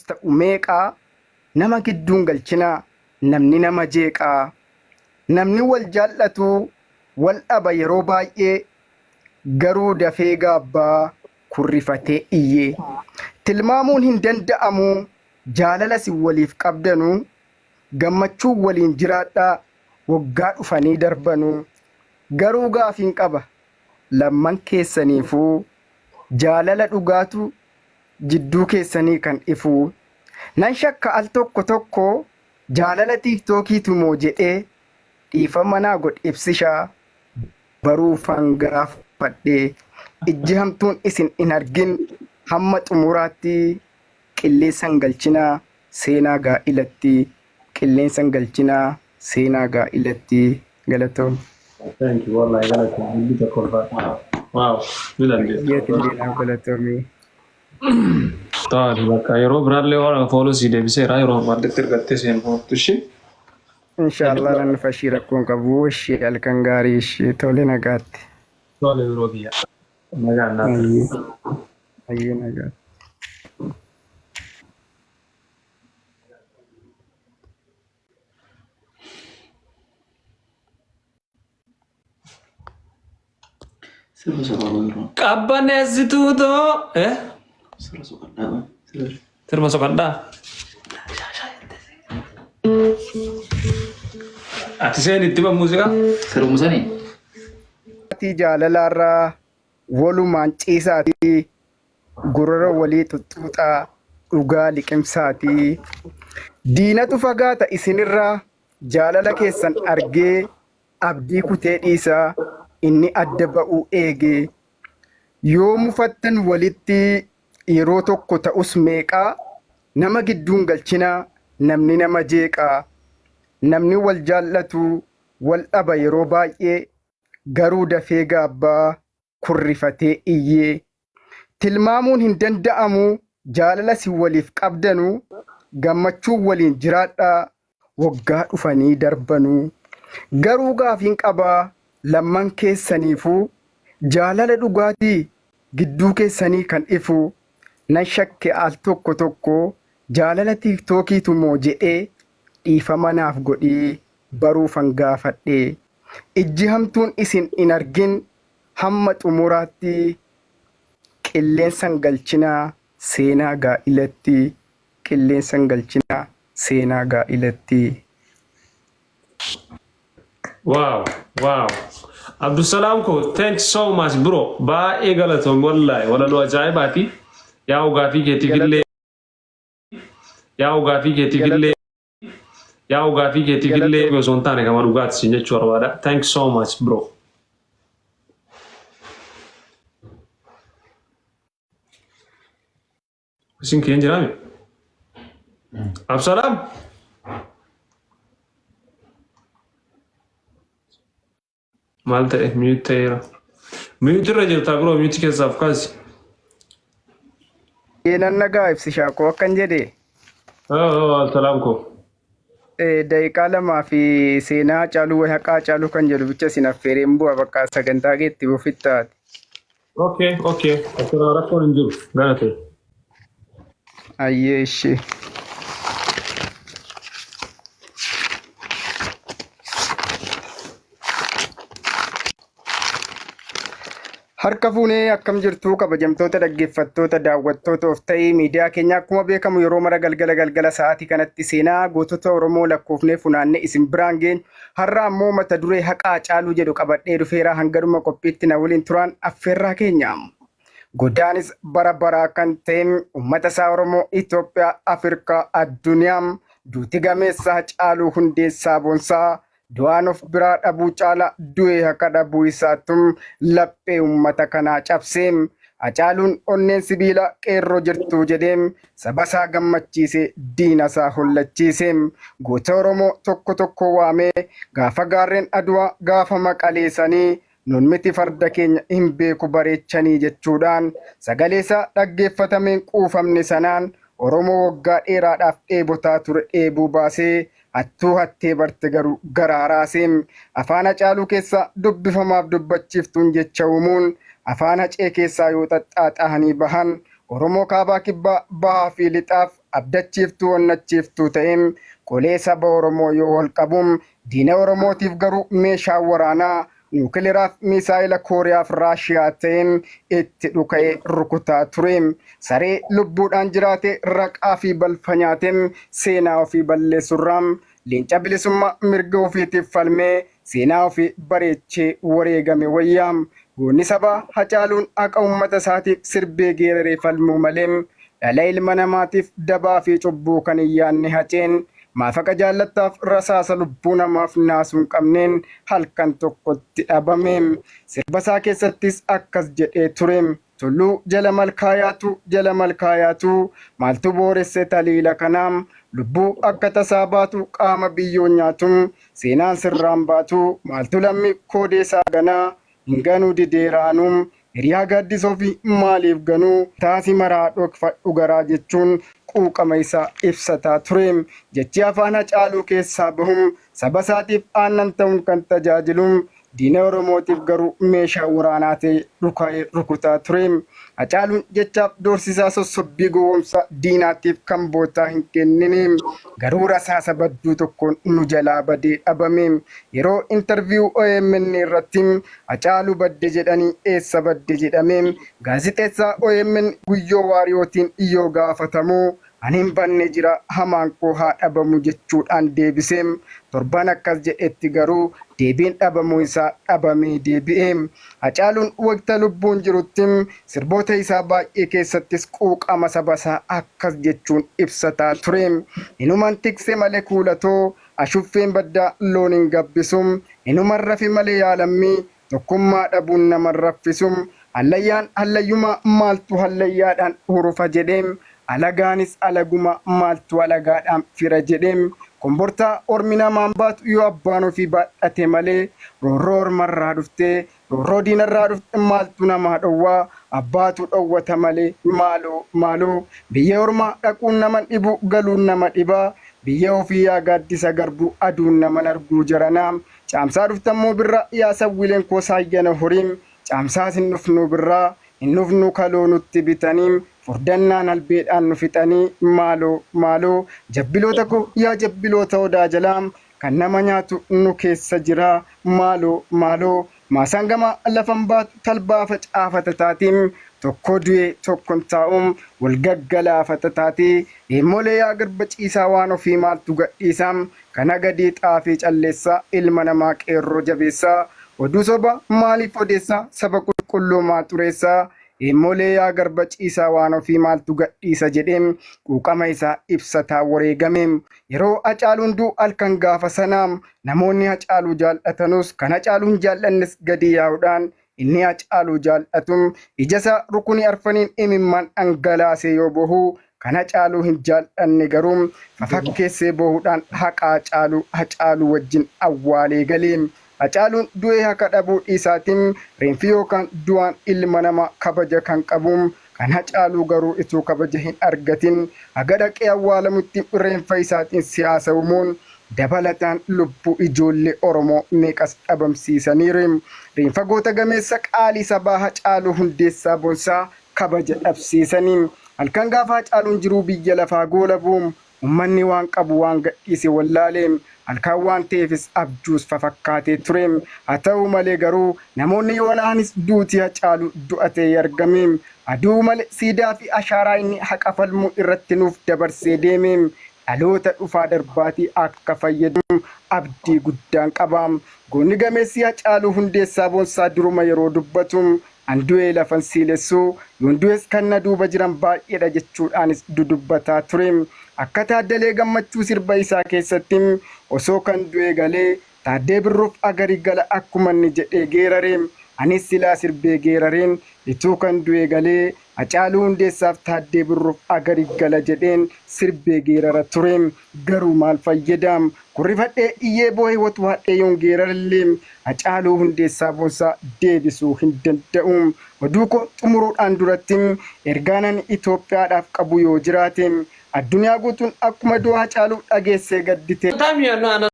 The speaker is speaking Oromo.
Ta'u meeqaa nama gidduun galchinaa namni nama jeeqaa. Namni wal jaallatu wal dhaba yeroo baay'ee garuu dafee gaabbaa kurrifatee iyyee. Tilmaamuun hin danda'amu jaalala isin waliif qabdanu gammachuun waliin jiraadhaa waggaa dhufanii darbanuu. Garuu gaafiin qaba lamman keessaniifuu jaalala dhugaatu jidduu keessanii kan ifuu. Nan shakka al tokko tokko jaalala tiiktookiitu moo jedhee dhiifama naa godhi ibsishaa baruufan gaafadhe. Ijji hamtuun isin hin argin hamma xumuraatti qilleensa hin galchinaa seenaa gaa'ilatti qilleensa hin galchinaa seenaa gaa'ilatti galatoom. Thank you wallahi galatoom hundi tokko ulfaadha. Wow ni dandeessa. Biyya tillee naaf galatoomii. Taate bakka yeroo biraallee waan fooloo sii deebiseera yeroo barbaaddetti ergattee seen foottu ishee. Inshaallah nan dhufa ishii rakkoon qabu ishii halkan gaarii ishii tole nagaatti. Tole biroo kiyya. Nagaan naa ture. Ayyee ayyee nagaatti. Sirba soqaa yeroo. Qabbaneessituu too. Eh? Sirba soqadhaa qoy. Sirba. Sirba soqadhaa. Ati seen itti ba muuziqaa? Sirbuma sanii. Maatii jaalalaarraa walumaan ciisaatii gorora walii xuxxuuxaa dhugaa liqimsaatii. Diinatu fagaata isinirraa jaalala keessan argee abdii kutee dhiisaa inni adda ba'uu eegee. Yoo mufattan walitti yeroo tokko ta'us meeqaa nama gidduun galchinaa namni nama jeeqaa. Namni wal jaallatu wal dhaba yeroo baay'ee garuu dafee gaabbaa kurrifatee iyyee. Tilmaamuun hin danda'amu jaalala isin waliif qabdanu gammachuun waliin jiraadhaa waggaa dhufanii darbanuu. Garuu gaafiin qaba lamman keessaniifuu jaalala dhugaatii gidduu keessanii kan ifu nan shakke al tokko tokko jaalala tiiktookiitu moo jedhee dhiifama naaf godhii baruufan gaafadhe. Ijji hamtuun isin hin argin hamma xumuraatti qilleensan galchinaa seenaa gaa'ilatti qilleensan galchinaa seenaa gaa'ilatti. Wow. Abdusalaam ko thanks so much bro. Baay'ee galatoom wallahi walaloo ajaa'ibaati. Yaa'u gaafii keetiif illee yaa'u gaafii keetiif illee yaa'u gaafii keetiif illee osoo hin taane kama dhugaati siin jechuu barbaada. Thanks so much bro. Isin keen jiraame? Absalaam. Maal ta'e mute ta'eera. Mute irra jirta bro mute keessaa of kaasi. Yeenan nagaa ibsishaa koo akkan jedhe Oh, Absalaam koo. Daqiiqaa lamaa fi seenaa Hacaaluu wayi haqaa Hacaaluu kan jedhu bicha isin affeereen bu'a bakka sagantaa keetti ofitti taate. Okay. Asirraa rakkoon hin jiru. Gana ta'e. Ayyee ishee. Harka fuunee akkam jirtuu kabajamtoota dhaggeeffattoota daawwattoota of ta'ii miidiyaa keenya akkuma beekamu yeroo mara galgala galgala sa'aatii kanatti seenaa gootota Oromoo lakkoofnee funaannee isin biraan geenyu har'a ammoo mata duree haqa Hacaaluu jedhu qabadhee dhufeera hangadhuma qophiitti na waliin turaan affeerraa keenya. Godaanis bara baraa kan ta'e uummata isaa Oromoo Itoophiyaa Afrikaa addunyaa duuti gameessa Hacaaluu Hundeessaa Boonsaa Du'aan of biraa dhabuu caala du'ee haqa dhabuu isaatu laphee uummata kanaa cabse. Hacaaluun onneen sibiila qeerroo jirtuu jedhee saba isaa gammachiise diina isaa hollachiise. Goota Oromoo tokko tokko waamee gaafa gaarreen Aduwaa gaafa maqaleesanii nun miti farda keenya hin beeku bareechanii jechuudhaan sagalee isaa dhaggeeffatameen quufamne sanaan Oromoo waggaa dheeraadhaaf dheebotaa ture dheebuu baasee hattuu hattee barte garuu garaa raasee afaan Hacaaluu keessaa dubbifamaaf dubbachiiftuun jecha uumuun afaan Hacee keessaa yoo xaxxaaxahanii bahan Oromoo kaabaa kibbaa bahaa fi lixaaf abdachiiftuu onnachiiftuu ta'ee qolee saba Oromoo yoo ol qabu diina Oromootiif garuu meeshaa waraanaa niwukileraaf misaayila Kooriyaaf Raashiyaa ta'ee itti dhuka'ee rukutaa ture. Saree lubbuudhaan jiraate raqaa fi balfa nyaatee seenaa ofii balleessurraa leenca bilisummaa mirga ofiitiif falmee seenaa ofii bareechee wareegame wayyaa. Goonni sabaa Hacaaluun haqa uummata isaatiif sirbee geeraree falmuu malee dhala ilma namaatiif dabaa fi cubbuu kan hin yaadne Haceen maafaqa jaallattaaf rasaasa lubbuu namaaf naasuu hin qabneen halkan tokkotti dhabame. Sirba isaa keessattis akkas jedhee ture. Tulluu jala malkaa yaatu jala malkaa yaatu maaltu booresse taliila kana lubbuu akka tasaa baatu qaama biyyoon nyaatu seenaan sirraan baatu maaltu lammi koodeesaa ganaa hin ganuu dideeraanuu hiriyaa gaaddisoo fi maaliif ganuu taasi maraa dhokfadhu garaa jechuun quuqama isaa ibsataa ture. Jechi afaan Hacaaluu keessaa bahu saba isaatiif aannan ta'uun kan tajaajilu diina Oromootiif garuu meeshaa waraanaa ta'e dhuka'ee rukutaa ture. Hacaaluun jechaaf doorsisaa sossobbii gowwoomsaa diinaatiif kan bootaa hin kennine. Garuu rasaasa badduu tokkoon nu jalaa badee dhabame. Yeroo interview OMN irratti Hacaaluu badde jedhanii eessa badde jedhame gaazixeessaa OMN Guyyoo Waariyootiin yoo gaafatamu ani hin banne jira hamaan koo haa dhabamu jechuudhaan deebise. Torban akkas jedhetti garuu deebiin dhabamuu isaa dhabamee deebi'e. Hacaaluun waqta lubbuun jirutti sirboota isaa baay'ee keessattis quuqama saba isaa akkas jechuun ibsataa ture. Inuman tikse malee kuulatoo ashuffeen baddaa loon hin gabbisu. Inuman rafe malee yaa lammii tokkummaa dhabuun nama hin raffisu. Hallayyaan hallayyuma maaltu hallayyaadhaan hurufa jedhe. Alagaanis alaguma maaltu alagaadhaan fira jedhe. Kombortaa ormi namaan baatu yoo abbaan ofii baadhate malee roorroo ormarraa dhuftee roorroo diinarraa dhufte maaltu namaa dhowwaa abbaatu dhowwata malee maaloo maaloo biyya ormaa dhaquun naman dhibu galuun nama dhibaa biyya ofii yaa gaaddisa garbuu aduun naman arguu jaranaa caamsaa dhuftammoo birraa yaa sawwileen koo saayyana horiin caamsaas hin dhufnuu birraa hin dhufnu kaloo nutti bitanii furdannaan albeedhaan nu fixanii maaloo maaloo jabbiloota koo yaa jabbiloota odaa jalaa kan nama nyaatu nu keessa jira maaloo maaloo maasaan gama lafan baatu talbaa facaafata taatiin tokko du'e tokkon taa'uun wal gaggalaafata taatee eemmolee yaa garba ciisaa waan ofii maaltu gadhiisa kana gadii xaafii calleessaa ilma namaa qeerroo jabeessaa oduu soba maaliif odeessaa saba qulqulluu maa xureessaa eemmolee yaa garba ciisaa waan ofii maaltu gadhiisa jedhee quuqama isaa ibsataa wareegame. Yeroo Hacaaluun du'u halkan gaafa sanaa namoonni Hacaaluu jaallatanus kan Hacaaluu hin jaallannes gadi yaa'uudhaan inni Hacaaluu jaallatu ija isaa rukuni arfaniin imimmaan dhangalaasee yoo bohu kan Hacaaluu hin jaallanne garuu fafakkeessee bohuudhaan haqa Hacaaluu Hacaaluu wajjin awwaalee galee. Hacaaluun du'ee haqa dhabuu dhiisaatiin reenfi yookaan du'aan ilma namaa kabaja kan qabu kan Hacaaluu garuu ituu kabaja hin argatin haga dhaqee awwaalamutti reenfa isaatiin siyaasa uumuun dabalataan lubbuu ijoollee Oromoo meeqas dhabamsiisaniiru. Reenfa goota gameessa qaalii sabaa Hacaaluu Hundeessaa Boonsaa kabaja dhabsiisanii. Halkan gaafa Hacaaluun jiruu biyya lafaa goolabu ummanni waan qabu waan gadhiise wallaale halkan waan ta'eefis abjuus fafakkaatee ture. Haa ta'u malee garuu namoonni yoo na'anis duuti Hacaaluu du'a ta'ee argame. Aduu malee siidaa fi ashaaraa inni haqa falmuu irratti nuuf dabarsee deeme dhaloota dhufaa darbaatii akka fayyadu abdii guddaan qaba. Goonni gameessi Hacaaluu Hundeessaa Boonsaa duruma yeroo dubbatu an du'ee lafan siilessuu yoon du'es kan na duuba jiran baay'eedha jechuudhaanis dudubbataa ture. Akka Taaddalee Gammachuu sirba isaa keessatti osoo kan du'e galee Taaddee Birruuf agarii gala akkuma inni jedhee geerare anis silaa sirbee geerareen ituu kan du'e galee Hacaaluu Hundeessaaf Taaddee Birruuf agarii gala jedheen sirbee geerara ture. Garuu maal fayyada? Kurrifadhee iyyee boo'ee watwaadhee yoon geerarellee Hacaaluu Hundeessaa Boonsaa deebisuu hin danda'u. Oduu koo xumuruudhaan duratti ergaan ani Itoophiyaadhaaf qabu yoo jiraate addunyaa guutuun akkuma du'a Hacaaluu dhageessee gaddite. Time you are not